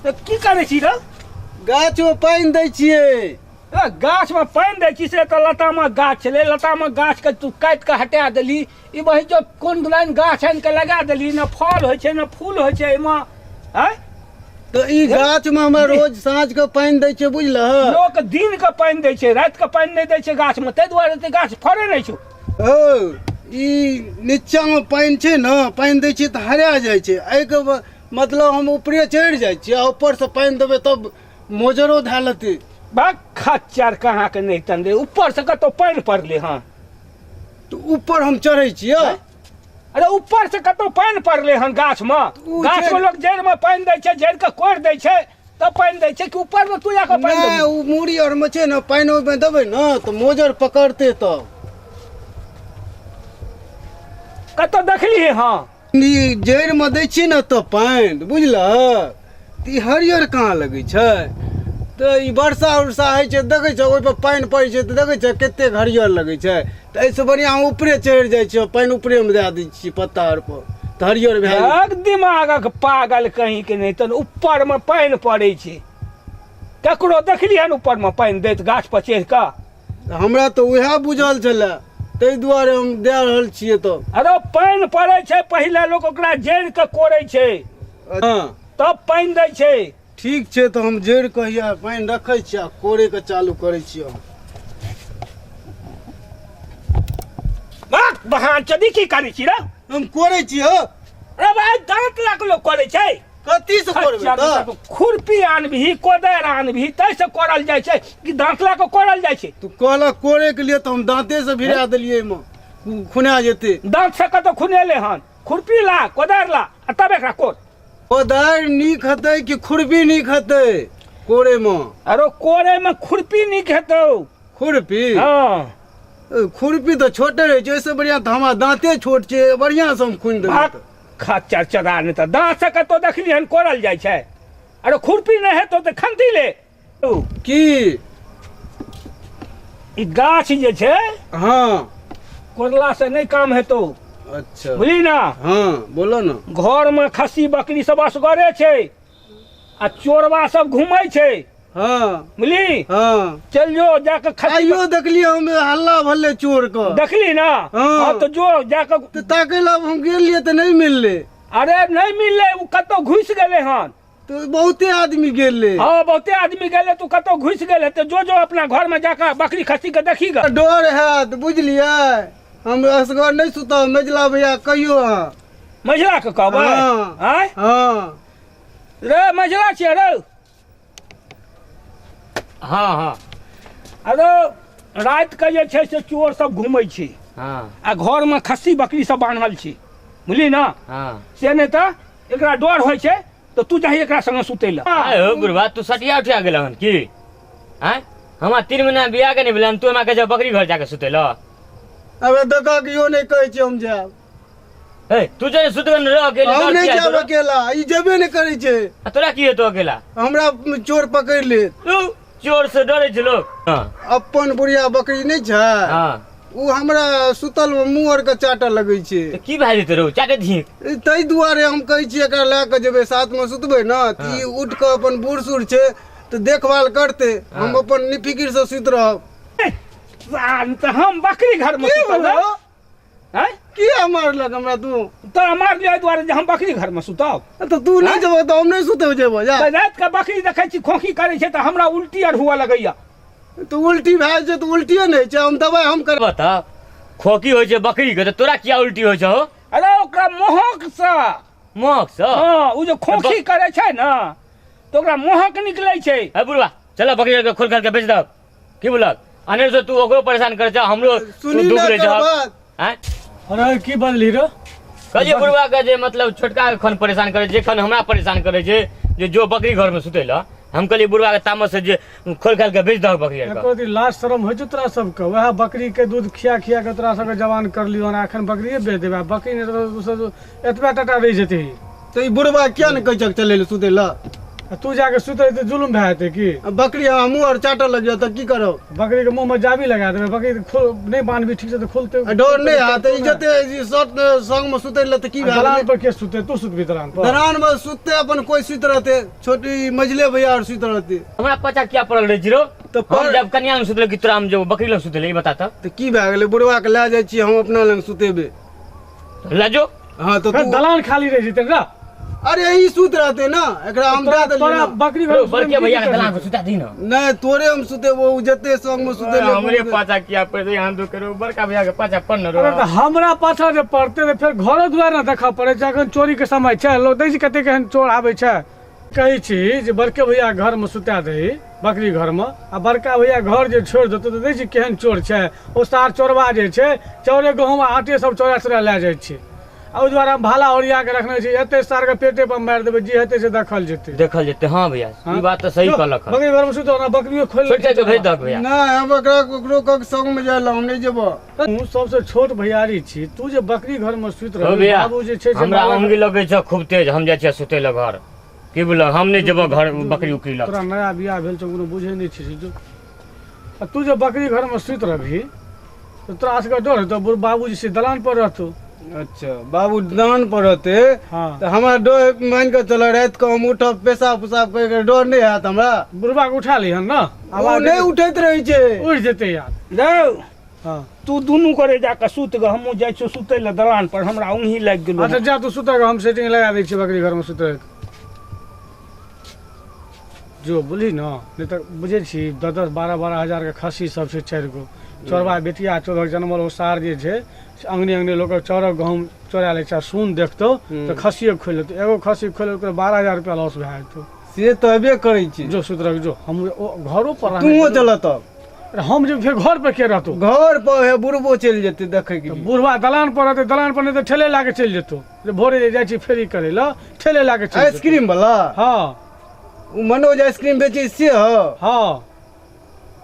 तऽ की करै छी रे? गाछमे पानि दै छियै। गाछमे पानि दै छी से तऽ लतामक गाछ छलै, लतामक गाछके तू काटि कऽ हटा देली। ई बही जो कोन लाइन गाछ आनि कऽ लगा देली, ने फल होइ छै ने फूल होइ छै एहिमे। आँय तऽ ई गाछमे हमरा रोज साँझ के पानि दै छियै, बुझलह? लोक दिन के पानि दै छै, राति के पानि नहि दै छै गाछमे, ताहि दुआरे तऽ गाछ फड़ै नहि छौ। हौ, ई नीचाँमे पानि छै ने, पानि दै छियै तऽ हरा जाइ छै। एहिके मतलब हम ऊपरे चढ़ि जाइ छियै आ ऊपरसँ पानि देबै तब मोजरो धए लेतै। बा खच्चर कहाँ के नहि तन रे, ऊपर से कतौ पानि पड़लै हँ? तऽ ऊपर हम चढ़ै छियै। अरे ऊपर से कतौ पानि पड़लै हन गाछमे? गाछमे लोक जड़िमे पानि दै छै, जड़िके कोरि दै छै तब पानि दै छै, कि ऊपरमे तू जाकऽ पानि नहि? ओ मूड़ी आरमे छै ने पानि, ओहिमे देबै ने तऽ मोजर पकड़तै। तब कतौ देखलियै हँ? ई जड़िमे दै छियै ने तऽ पानि, बुझलह, तऽ ई हरियर कहाँ लगै छै? तऽ ई वर्षा उर्षा होइ छै, देखै छै, ओहिपर पानि पड़ै छै तऽ देखै छै कतेक हरियर लगै छै। तऽ एहिसँ बढ़िआँ हम ऊपरे चढ़ि जाइ छियै, पानि ऊपरेमे दए दै छियै पत्ता आरपर, तऽ हरियर भए जाइ। दिमागक पागल कहीं के नहि। तऽ ऊपरमे पानि पड़ै छै? ककरो देखलियै हन ऊपरमे पानि दैत गाछ पर चढ़ि कऽ? हमरा तऽ उएह बुझल छलै, ताहि दुआरे हम दए रहल छियै। तऽ अरे पानि पड़ै छै, पहिले लोक ओकरा जड़िके कोड़ै छै, तब पानि दै छै। ठीक छै, तऽ हम जड़ि कहिया पानि रखै छियै आ कोड़ैके चालू करै छियै हम। बहान चदी, की करै छी रे? हम कोड़ै छी हौ। अरे भाई, दाँत लऽ कऽ लोक करै छै? कथी से कोड़बै तऽ? खुरपी आनबही, कोदारि आनबही, ताहिसँ कोड़ल जाइ छै कि दाँत लऽ कऽ कोड़ल जाइ छै? तू कहलक कोड़ैके लिए तऽ हम दाँतेसँ भिड़ा देलियै, एहिमे खुना जेतै। दाँतसँ कतौ खुनेले हन? खुरपी ला, कोदारि ला आ तब एकरा कोड़। कोदारि नीक हेतै कि खुरपी नीक हेतै कोड़ैमे? अरे कोड़ैमे खुरपी नीक हेतौ। खुरपी? हँ। खुरपी तऽ छोटे रहै छै, ओहिसँ बढ़िआँ तऽ हमरा दाँते छोट छै, बढ़िआँसँ हम खुनि देबै। खच्चर चदा, नहि तऽ दाँतसँ कतौ देखली हन कोड़ल जाइ छै? अरे खुरपी नहि हेतौ तऽ खंती ले। की ई गाछ जे छै, हँ, कोड़लासँ नहि काम हेतौ। अच्छा। बुझली ने? हँ, बोलो ने। घरमे खस्सी बकरी सब असगरे छै आ चोरबा सब घूमै छै। हँ। बुझली? हँ। चल जो जाके खस्सी। आइयो देखलियै हम, हल्ला भले चोर के। देखली ना? हँ। तऽ जो जाके। तऽ ताकै लए हम गेलियै तऽ नहि मिललै। अरे नहि मिललै, ओ कतौ घुसि गेलै हन। तऽ बहुते आदमी गेलै। हँ, बहुते आदमी गेलै, तू कतौ घुसि गेल हेतै। जो जो अपना घरमे जाकऽ बकरी खस्सी के देखी ग। डर हैत, बुझलियै? हम असगर नहि सुतब, मझिला भैया कहियो अहाँ। मझिला के कहबै? हँ। आँय? हँ। रे मझिला छियै रे? हँ हँ। अरे राति के जे छै से चोर सब घूमै छै। हँ। आ घरमे खस्सी बकरी सब बान्हल छै, बुझली ने? हँ। से नहि तऽ एकरा डर होइ छै, तऽ तू जाही एकरा संगे सुतै लए। आय हो बुढ़वा, तू सटिया उठिया गेल हन की? आँय, हमरा 3 महीना बियाह के नहि भेल हन, तू हमरा कहै छह बकरी घर जाके सुतै लए? अबे देखा कि यो नहि कहै छियै, हम जायब। ए तू जे सुतबे ने रह अकेले। हम डर नहि किया जायब तोरा? अकेला, ई जेबे नहि करै छै। आ तोरा की हेतौ अकेला? हमरा चोर पकड़ि लेत। तू चोर से डरै छै लोक? हँ। अपन बुढ़िया बकरी नहि छै? हँ। ओ हमरा सुतल मे मुँह आरके चाटऽ लगै छै। तऽ की भए जेतै रौ, चाटे दिही। ताहि दुआरे हम कहै छियै एकरा लए कऽ जेबै, साथमे सुतबै ने तऽ ई उठि कऽ अपन बूढ़ सूढ़ छै तऽ देखभाल करतै, हम अपन निफिकिरसँ सुति रहब। तऽ हम बकरी घरमे की सुतब? भेलौ? आँय? किया मारलक हमरा तू? तऽ मारलियै एहि दुआरे जे हम बकरी घरमे सुतब। तऽ तू नहि जेबह तऽ हम नहि सुतब, जेबह जा। तऽ राति कऽ बकरी देखै छी खोखी करै छै तऽ हमरा उल्टी आर हुअ लगैया। तऽ उल्टी भए जाइ छै तऽ उल्टिए नहि होइ छै, हम दबाइ हम कर। बता, खोकी होइ छै बकरी के तऽ तोरा किया उल्टी होइ छौ? अरे ओकरा मोहकसँ। मोहकसँ? हँ, ओ जे खोखी करै छै ने तऽ ओकरा मोहक निकलै छै। हे बुढ़वा, चल बकरी के खोल खाल के बेच दहक। की बोलक, अनेर से तू ओकरो परेशान करै छह, हमरो सुनी दुख ना दै एकर छह। बात। आँय? अरे की बजली रे? कहलियै बुढ़वा के जे मतलब छोटका के खन परेशान करै छै, खन हमरा परेशान करै छै जे जो बकरी घर में सुतै लए। हम कहलियै बुढ़वा के तामस से जे खोल खाल के बेच दहक बकरी आरके। एको दिन लाज शरम होइ छौ तोरा सबके? वएह बकरी के दूध खिया खिया के तोरा सबके जवान करलियौ हन, एखन बकरिए बेच देबै? आ बकरी नहि रहतौ तऽ तू सब एतबे टाटा रहि जेतही। तऽ ई बुढ़वा किया ने कहै छक चलै लए सुतै लए? आ तू जाके सुतै तऽ जुलुम भए जेतै की? बकरी हमहूँ आर चाटऽ लगियो तऽ की करब? बकरी के मुँह में जाबी लगा देबै, बकरी खोल नहि बान्हबी ठीक से तऽ खोलते डर नहि हैत। इज्जत संग में सुतै लए तऽ की भए दलान पर के सुतै? तू सुतबी दलान पर? दलान में सुतते अपन कोई सुति रहते, छोटी मझले भैया आर सुति रहते। हमरा पचा किया पड़ल रहै जीरो? तऽ हम जब कनिया लग सुतले कि तोरा हम जब बकरी लग सुतले, ई बता तऽ की भए गेलै? बुढ़वा के लए जाइ छी हम अपना लग सुतेबै। लए जो। हाँ तो तू दलान खाली रह जेतै ना। अरे ई सुत रहते ना, एकरा हम दे देलियै तोरा बकरी घर बड़के भैया के दलान पर सुता दी ना। नहीं तोरे हम सुतेबो, उ जते संग में सुतेले। हमरे पाछा किया पड़ते यहाँ दू करो, बड़का भैया के पाछा पड़ न। अरे तऽ हमरा पाछा जे पड़ते तऽ फेर घरो दुआर ना देखऽ पड़ै छै। अखन चोरी के समय छै, लोग देखै छै कते केहन चोर आबै छै। कहै छी जे बड़के भैया घर में सुता दही बकरी घर में, आ बड़का भैया घर जे छोड़ि देतौ तऽ देखै छी केहन चोर छै। ओ सार चोरबा जे छै चाउरे गहूँम आ आटे सब चोरा चोरा लए जाइ छै। आ ओहि दुआरे हम भाला ओरिया के रखने छी, एते सार के पेटे पर मारि देबै, जे हेतै से देखल जेतै। देखल जेतै। हाँ भैया ई बात तऽ सही कहलक। बकरी घर में सुतो ना, बकरियो खोलि छोड़ि के भेज दहक भैया। नहि हम एकरा ककरो कक संग में जाय ला हम नहि जेबो। तू सबसे छोट भैयारी छी, तू जे बकरी घर में सुति रहल बाबू जे छै हमरा ओंगी लगै छै खूब तेज, हम जाइ छियै सुतै लए घर। की बोल हम नहि जेबो घर बकरी उकरी लग। तोरा नया बियाह भेल छौ, कोनो बुझै नहि छी। आ तू जे बकरी घर में सुति रहबही तऽ तोरा सबके डर हेतौ, बाबू जे छै दलान पर रहतौ। अच्छा बाबू दलान पर रहते। हाँ। तऽ हमरा डर मान के चल राति के हम उठब पेशाब उसाब करे के डर नहि हैत हमरा। बुढ़बा के उठा लिहन ना, आवाज नहि उठैत रहै छै। उठि जेतै यार। हाँ। तू दुनू करे जाके सुत ग, हमहूँ जाइ छियौ सुतै लए दलान पर, हमरा ओंघी लागि गेलो। अच्छा जा तू सुतऽ, हम सेटिंग लगा दै छियै बकरी घर में सुतै जो, बुझली न? नहि तऽ बुझै छी 10-10, 12-12 हजार के खस्सी सब छै, 4 गो चोरबा बेटिया चोरक जनमल। ओ सार जे छै से अंगने अंगने लोकक चाउरक गहूँम चोरा लै छै। सुन देखतौ तऽ खस्सिए खोलि लेतौ, एगो खस्सी खोलि लेतौ 12,000 रुपया लॉस भए जेतौ। से तऽ हेबे करै छै। जो सुत रह जो, हम घरो पर तूहो चलऽ तब। हम जे फेर घर पर के रहतौ? घर पर हे बुढ़बो चलि जेतै देखै के। बुढ़बा दलान पर रहतै, दलान पर नहि तऽ ठेले लए के चलि जेतौ। जे भोरे जे जाइ छी फेरी करै लए, ठेले लए के चलि। आइसक्रीम वाला? हाँ। ओ मनोज आइसक्रीम बेचै से ह? हाँ।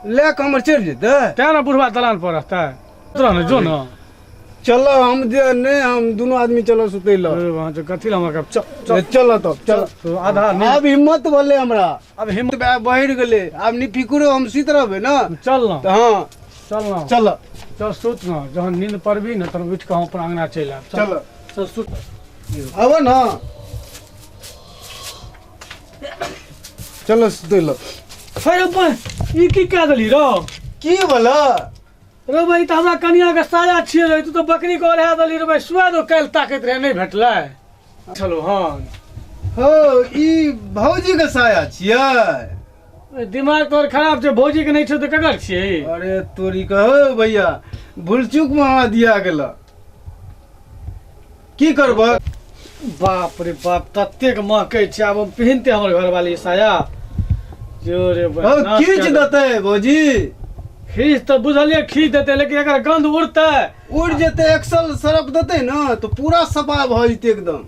लए कऽ हमर चलि जेतै? तेँ ने बुढ़बा दलान पर रहतै। तोरा ने जो न। चल हम जे नहि, हम दुनू आदमी चल सुतै लए। कथी लए हमरा? चल चल तब चल। आधा आब हिम्मत भेलै हमरा, आब हिम्मत बढ़ि गेलै, आब निफिकुरो हम सुति रहबै ने। चल न। हाँ चल न, चल चल सुत न। जहन नींद पड़बी ने तहन उठि कऽ हम अपन अङ्गना चलि आयब। चल चल सुत आब न, चल सुतै लए। अरे ई की कए देली रौ? की भेलै रे भाई? तऽ हमरा कनिया के साया छियै रे, तू तऽ बकरी के ओढ़ा देली रे भाई। सुआ दो काल्हि ताकैत रहे नहि भेटलै। चलो हाँ हो ई भौजी के साया छियै। दिमाग तोहर खराब छै, भौजी के नहि छौ तऽ ककर छियै? अरे तोरी कहो भैया, भूलचूक में हमरा दिया गेल, की करब? बाप रे बाप, ततेक महकै छै। आब हम पहिनते हमर घरवाली साया जो रे। खींच देतै भौजी। खींच तऽ बुझलियै खींच देतै, लेकिन एकर गंध उड़तै। उड़ जेतै, एक्सल सरफ देतै ने तऽ पूरा सफा भऽ जेतै एकदम।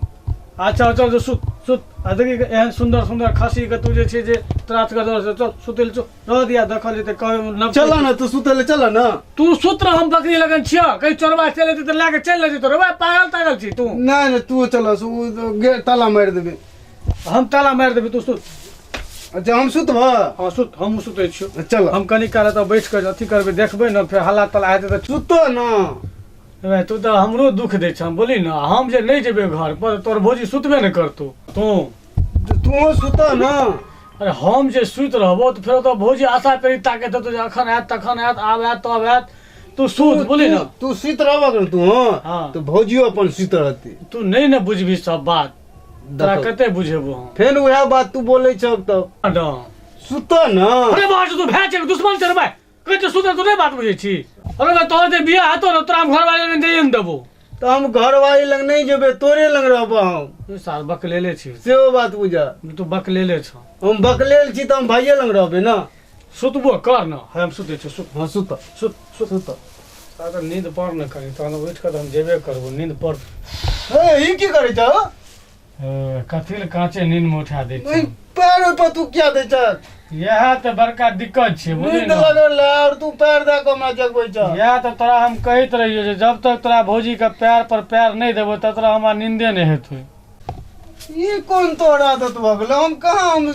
अच्छा चल सुत सुत। आ देखी एहन सुन्दर सुन्दर खस्सी के तू जे छै जे त्रास कर। चल सुतै लए, रह दिया देखल जेतै कहबै। चल न तू सुतै लए, चल न तू सुत रह, हम बकरी लगन छियौ, कहीं चोरबा चलि जेतै तऽ लए के चलि जेतौ रे। पागल तागल छी तू? नहि नहि तू चल, गेट ताला मारि देबै। हम ताला मारि देबै, तू सुत। अच्छा हम सुतबऽ? हाँ सुत, हमहूँ सुतै छियौ। चल हम कनी काल एतऽ बैठ कऽ अथी करबै, देखबै ने फेर हल्ला तल्ला हेतै तऽ। सुतो न तू तऽ हमरो दुख दै छह। बोली ने, हम जे नहि जेबै घर पर तोहर भौजी सुतबे नहि करतौ। तू तू सुतऽ न। अरे हम जे सुति रहबो तऽ फेर ओतऽ भौजी आशा पेरी ताकैत हेतौ जे अखन आयत तखन आयत, आब आयत तब आयत। तू सुत बोली ने। तू सुति रहबक ने तू? हाँ तऽ भौजियो अपन सुति रहतै। तू नहि ने बुझबी सब बात, तोरा कते बुझेबो हम? फेर उएह बात तू बोलै छह तब। सुतऽ न। अरे बाप, तू भए छै दुश्मन छै रे भाई, कहै छै सुतऽ, तू नहि बात बुझै छी। अरे भाई तोहर जे बियाह हेतौ ने तोरा हम घरवाली लग जाइए ने देबो। तऽ हम घरवाली लग नहि जेबै, तोरे लग रहबो हम। तू साल बकलेले छी। सेहो बात बुझ, तू बकलेले छौ। हम बकलेल छी तऽ हम भाइये लग रहबै ने। सुतबो कर न, हम सुतै छी। सुत। हाँ सुत सुत सुत सुत। तऽ नींद पड़ ने कनी, तहन उठि कऽ तऽ हम जेबे करबो। नींद पड़। हे ई की करै छौ? कथी लए काँचे नींद में उठा दै छै? पैर ओहि पर तू किया दै छह? इएह तऽ बड़का दिक्कत छै, बुझली नींद लगल रहे और तू पैर दऽ कऽ हमरा जगबै छह। इएह तऽ तोरा हम कहैत रहियौ जे जब तक तोरा भौजी के पैर पर पैर नहि देबो तब तोरा हमरा नींदे नहि हेतौ। ई कोन तोहर आदत भऽ गेलौ? हम कहाँ हम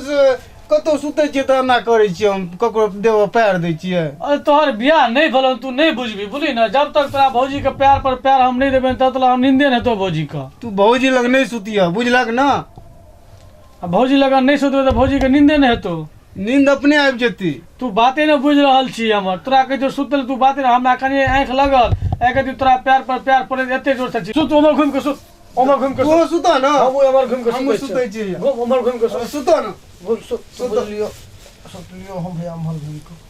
कतौ सुतै छियै तऽ एना करै छियै, हम ककरो देह पैर दै छियै? अरे तोहर बियाह नहि भेलौ, तू नहि बुझबी, बुझली ने? जब तक तोरा भौजी के पैर पर पैर हम नहि देबनि तब तक हम नींदे नहि हेतौ भौजी के। तू भौजी लग नहि सुतिह, बुझलक ने? आ भौजी लग नहि सुतबै तऽ भौजी के नींदे नहि हेतौ। नींद अपने आबि जेती। तू बाते नहि बुझि रहल छी हमर। तोरा कहै छियौ सुतल, तू बाते नहि। हमरा कनि आँखि लगल, एक तोरा पैर पर पैर पड़ैत एते जोर से सुत, ओम्हर घुमि कऽ सुत, ओम्हर घुमि कऽ। तू सुतह ने। हमहूँ एम्हर घुमि कऽ हमहूँ सुतै छियै। घुम, ओम्हर घुमि कऽ सुत। सुतह ने। घुम, सुत, सुत लियौ, सुत लियौ। हम भैया एम्हर घुमि कऽ।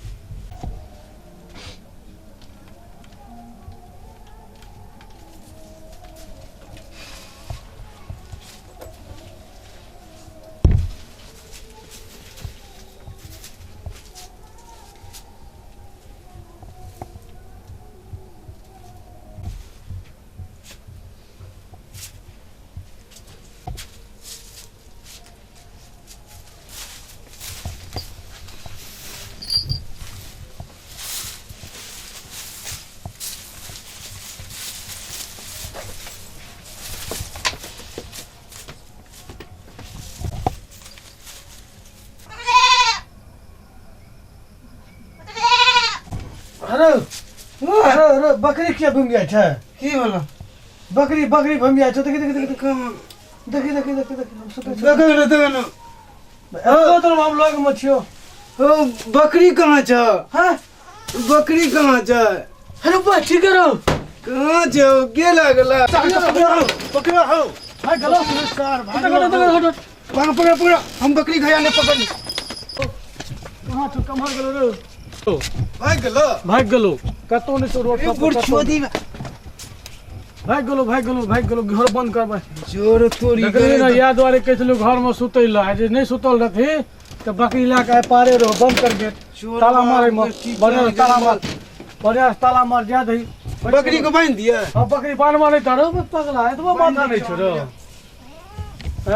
अरे अरे अरे, बकरी किया घुमि जाइ छै? की भेलौ? बकरी बकरी घुमि जाइ छै। देखी देखी देखी। कहाँ? देखी देखी देखी देखी, हम सुतै छी। देखै ने, देखै ने। एतबो तऽ हम लग मे छियौ। हौ, बकरी कहाँ छ? हँ? बकरी कहाँ छ? अरे बा, ठीक है रहो। कहाँ छ? के लागला? पकड़ा हौ। भाग गेलौ। सर, भाग। पकड़ पकड़। पकड़ पकड़, हम बकरी खया नहीं पकड़। कहाँ छौ? कम्हर गेलौ रे? भाग गेलौ। भागि गेलौ, कतौ नहि छौ रोड पर। बुढ़ छोदी। भागि गेलौ, भागि गेलौ, भागि गेलौ। घर बंद करबै। जोर तोरी। देखली ने, इएह दुआरे कहै छलौ घरमे सुतै लए, जे नहि सुतल रहती तऽ बकरी लए कऽ आइ पारे रहो। बंद कर गेट, ताला मारै मे बढ़िआँ से, ताला मार बढ़िआँ से, ताला मार। जा दही। बकरी को बांध दिया। हाँ, बकरी बान्हबा नहि तऽ। रौ पगला, एतबो माथा नहि छौ रौ।